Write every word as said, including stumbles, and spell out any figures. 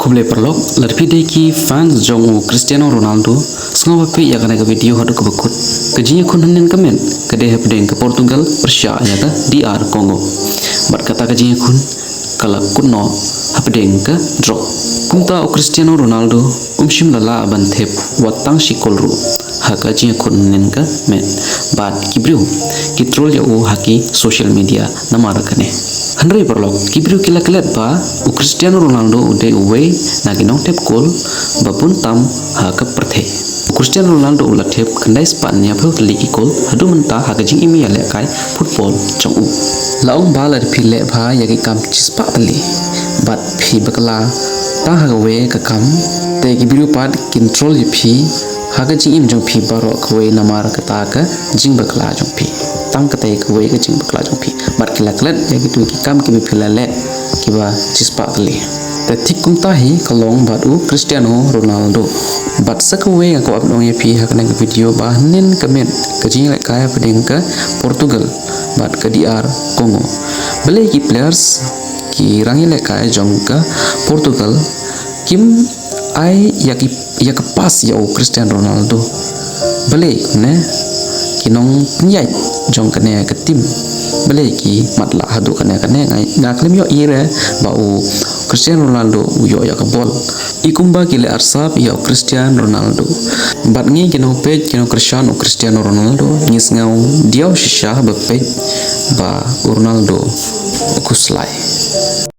Khublei paralok, lada phi dei ki fans jong u Cristiano Ronaldo, sngewbha peit ïa kane ka video haduh kaba kut. Ka jingïakhun hynnin ka miet ka dei hapdeng ka Portugal pyrshah ïa ka D R Congo. Bad kata ka jingïakhun ka la kut noh hapdeng ka draw. Kumta u Cristiano Ronaldo um shym la lah ban thep wat tang shi kol ruh ha ka jingïakhun hynnin ka miet. Bad ki briew ki troll ïa u ha ki social media namar kane. Hynrei paralok, ki briew ki la klet ba u Cristiano Ronaldo u dei uwei na ki nongthep kol ba bun tam ha ka pyrthei. U Cristiano Ronaldo u la thep khyndai spah hynñiewphew tylli ki kol haduh mynta ha ka jingim ïalehkai football jong u. La ong ba lada phi leh bha ïa ki kam shispah tylli bad phi bakla tang ha kawei ka kam, te ki briew pat kin troll ïa phi ha ka jingim jong phi baroh kawei namar kata ka jingbakla jong phi. Tang katei kawei ka jingbakla jong phi. Bad ki la klet ïa kitu ki kam kiba phi la leh kiba shispah tylli. Te thik kumta hi ka long bad u Cristiano Ronaldo. Bad sa kawei nga kwah ban ong ïa phi ha kane ka video ba hynnin ka miet ka jingïalehkai hapdeng ka Portugal bad ka D R Congo. Balei ki players, ki rangïalehkai jong ka Portugal kim ai ïa ki, ïa ka pass ïa u Cristiano Ronaldo? Balei ne ki nongpynïaid jong kane ka team, balei ki matlah haduh kane kane? Nga, nga khlem ïohi re ba u Cristiano Ronaldo u ïoh ïa ka bol. I kumba ki leh arsap ïa u Cristiano Ronaldo. Bad ngi ki nongpeit, ki nongkyrshan u Cristiano Ronaldo, ngi sngew diaw shisha ba peit ba u Ronaldo u khuslai.